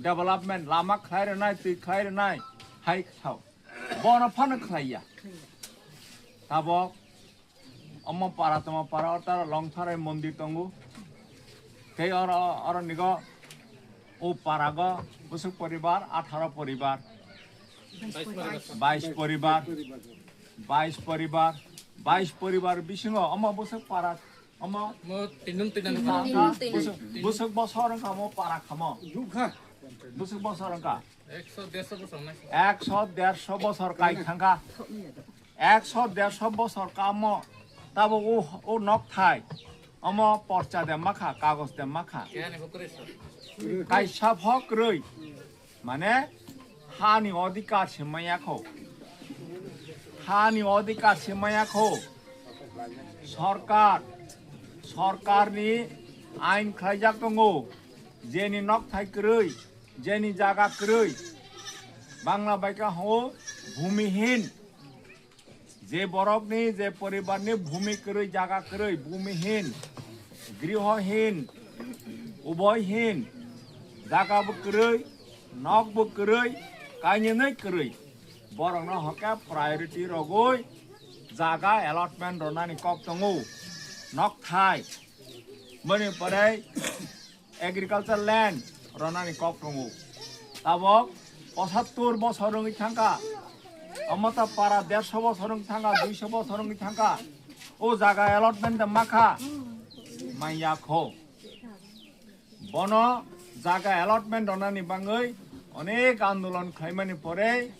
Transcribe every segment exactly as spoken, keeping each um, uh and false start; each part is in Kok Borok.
Development, lama khlai rwnai, twi khlai rwnai, hai sao. Bono phano khlaiya. Tabok omo para tongma para o tara Longtharai mondir tongo. Tei oro, oro nigo o parago bwswk poribar, atharo poribar, bais poribar, bais poribar, bais poribar bisingo omo bwswk para omo Mo tinun tinun. Bwswk, bwswk bosor wngkha omo para khamo. Bwswk bosor wngkha. Ekso, derso bosor nai. Ekso, derso bosor kai thangkha. Ekso, derso bosor kamo tabo o, o nokthai omo porcha de makha, kagos de makha. Kiyani bo kwrwi sa. Kaisa pho kwrwi. Mane hani odhikar se maya kho. Hani odhikar se maya kho. Sorkar, sorkarni ain khlaijak tongo. Jeni nokthai kwrwi, jeni jaga kwrwi. Bangla bai kha ho bhumihin. Je borokni, je poribarni bhumi kwrwi, jaga kwrwi, bhumihin, grihohin, uboihin, jaga bo kwrwi, nok bo kwrwi, kainwi kwrwi. Borokno hokhe priority rogwi jaga allotment rwnani kok tongo. Nokthai. Boni pore agriculture land rwnani kok tongo. Tabok pochattor bosor wngwi thangkha. Omo ta para derso bosor wngwi thangkha, duiso bosor wngwi thangkha. O jaga allotment de makha. Manya kho. Bono jaga allotment rwnani bangwi onek andolon khlaimani pore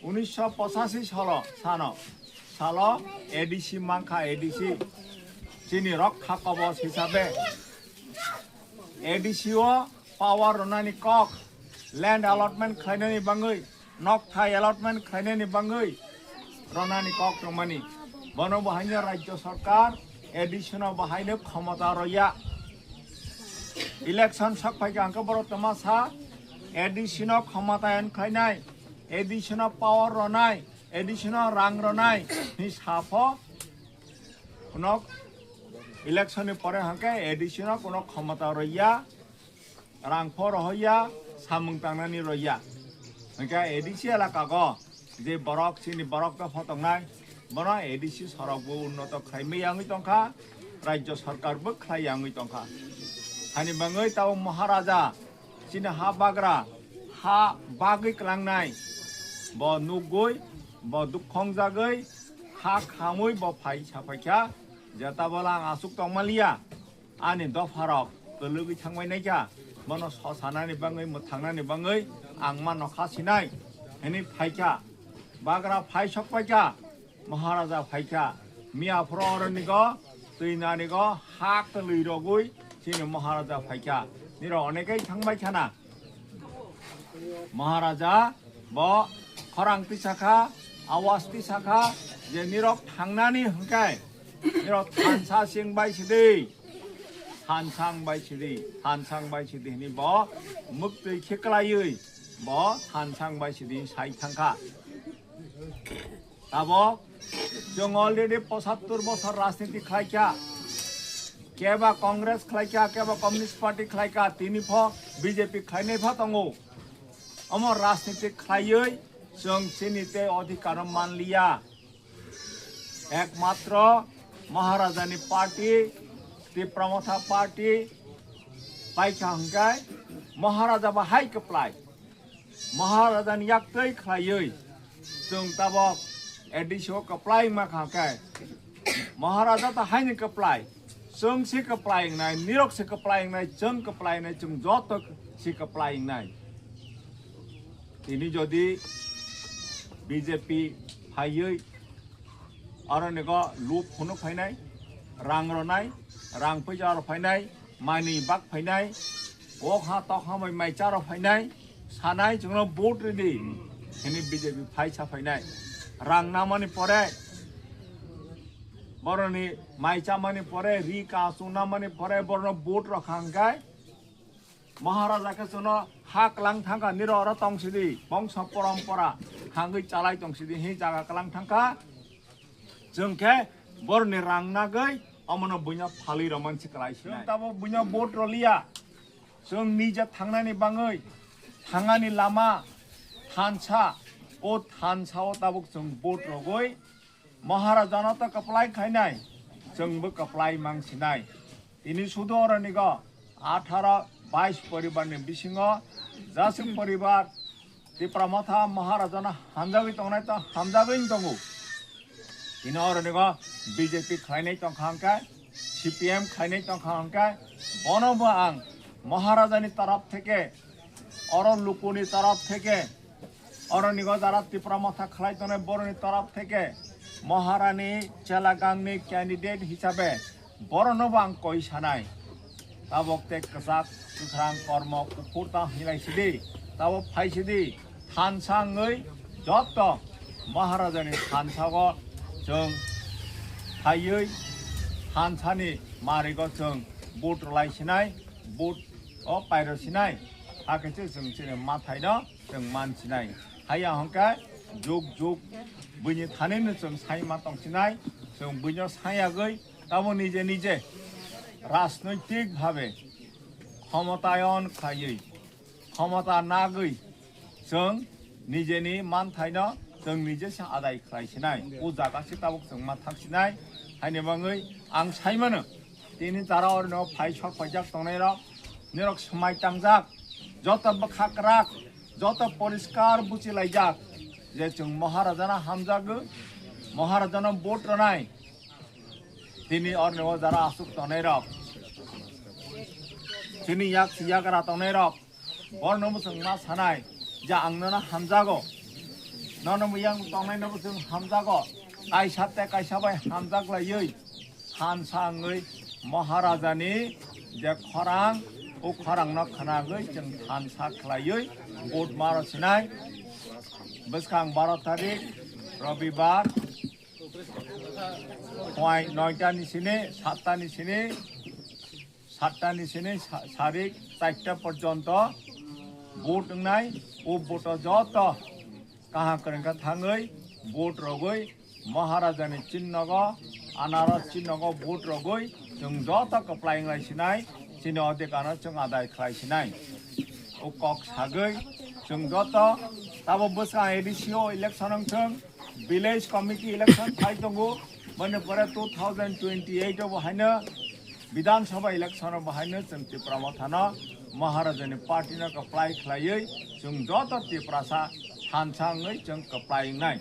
unisho pochashi salo sano, salo A D C mankha, A D C chini rokha kobos hisabe A D C o power rwnani kok, land allotment khlainani bangwi, nokthai allotment khlainani bangwi rwnani kok tongmani. Bono bo haino rajya sarkar A D C no bo haino khomota rwya. Election sak phaikha hwnkhe borok tongma sa A D C no khomota en khlainai, A D C no power rwnai, A D C no rang rwnai hi sapho kunok election ni pore hwnkhe A D C no kuno khomota rwya, rang pho rohorya, samung tangnani rwya. Hwnkhe A D C elaka go je borok chini borok no photongnai, bono A D C sorok bo unnoto khlaimaya wngwi tongkha, rajya sarkar bo khlaiya wngwi tongkha. Hani bangwi tabo Maharaja chini ha bagra, ha bagwi klangnai, bo nukgwi, bo dukhongjagwi, ha khamwi bo phai saphaikha, je tabala ang aswk tongmaliya, ani dopharok kwlwgwi thangbai naikha, bono sosanani bangwi, mwthangnani bangwi ang ma nokha sinai, hwnwi phaikha. Bagra phai sokpaikha, Maharaja phaikha, miya phoro oronigo, twi nanigo, ha kwlwi rogwi chini Maharaja phaikha. Niro onekai thangbai khana. Maharaja bo khorang tisakha, awas tisakha, je nirok thangnani hwnkhe nirok thansa sing bai sidi, thansang bai sidi, thansang bai sidi hwnwi bo muktwi khiklaiwi bo thansang bai sidi sai thangkha. Tabok chwng already pochattor bosor rajniti khlaikha. Keba Congress khlaikha, keba Communist Party khlaikha, tini pho B J P khlainai pha tongo. Omo rajniti khlaiwi chwng chini tei odhikar no manliya. Ekmatro Maharajani party, Tipra Motha party paikha hwnkhe Maharaja bo hai kwplai. Maharajani yaktwi khlaiwi chwng tabok A D C o kwplai wngma kha khe Maharaja ta haini kwplai, chwng se kwplai wngnai, nirok se kwplai wngnai, chwng kwplai wngnai, chwng joto se kwplai wngnai. Tini jodi B J P phaiwi aro nigo lub phunuk phainai, rang rwnai, rang puisa rok phainai, manwi bak phainai, wok ha tok ha bai mai cha rok phainai, sanai chwngno vote ridi hwnwi B J P phai sa phainai. Rang namani pore, boroni mai chamani pore, ri kasung namani pore, borno vote rok kha hwnkhe, Maharaja khe chwngno ha kwlang thangkha, niro oro tong sidi, bongso porompora hangwi chalai tong sidi, hi jaga kwlang thangkha. Chwng khe borni rang nagwi omono buino phalwi rwmani se kwlai sinai. Chwng tamo buino vote rwliya. Chwng nije thangnani bangwi thangani lama thansa, o thansa o tabuk chwng vote rogwi Maharajano to kwplai khainai, chwngbo kwplai mangsinai. Tini sudu oronigo atharo bais poribarni bisingo jaswk poribar Tipra Motha Maharajano hamjagwi tongnai to hamjagwi tongo. Tini oronigo B J P khlainai tongkha hwnkhe, C P M khlainai tongkha hwnkhe, bono bo ang Maharajani taraf theke, oro lukuni taraf theke, oronigo jara Tipra Motha khlai tongnai boroni taraf theke, Maharani chela gangni candidate hisabe, borokno bo ang koi sanai. Tabok tei kwchak kwkhrang kormo kuphur ta hinlai sidi, tabok phai sidi, thansa wngwi joto Maharajani thansago chwng phaiwi thansani marigo chwng vote rwlai sinai, vote o pairo sinai, hakhe se chwng chini mathaino chwng man sinai. Haiya hwnkhe juk juk buini thanino chwng sai ma tong sinai, chwng buino sai yagwi tamo nije nije rajnoitik bhabe khomotayon khaiwi, khomota nagwi chwng nijeni manthaino chwng nije se adai khlai sinai. O jaga se tabuk chwng ma thang sinai. Haini bagwi ang sai mano, tini jara orino phai sok paijak tongnai rok, nirok swmai tangjak, joto bwkha kwrak, joto poriskar buchi laijak je chwng Maharajano hamjagwi, Maharajano vote rwnai. Tini orni o jara aswk tongnai rok, chini yak yagra tongnai rok, borno bo chwng ma sanai je ang nono hamjago, nono bo yang tongnai no bo chwng hamjago, kaisa tei kaisa bai hamjak laiwi thansa wngwi Maharajani je khorang, o khorangno khwnagwi chwng thansa khlaiwi vote ma rw sinai. Bwskang baro tarik Robibar, phai noita ni sini, satta ni sini, satta ni sini sa-, sarik charta porjonto vote wngnai. O vote o joto kaham kwrwng kha thangwi vote rogwi Maharajani chinnogo, anaros chinnogo vote rogwi chwng joto kwplai wnglai sinai, chini odhikar no chwng adai khlai sinai. O kok sagwi chwng joto tabo bwskang A D C o election wng thwng, village committee election phai tongo, boni pore two thousand twenty-eight o bo haino Bidhan Sabha election o bo haino chwng Tipra Mothano Maharajani party no kwplai khlaiwi chwng joto Tiprasa thansa wngwi chwng kwplai wngnai.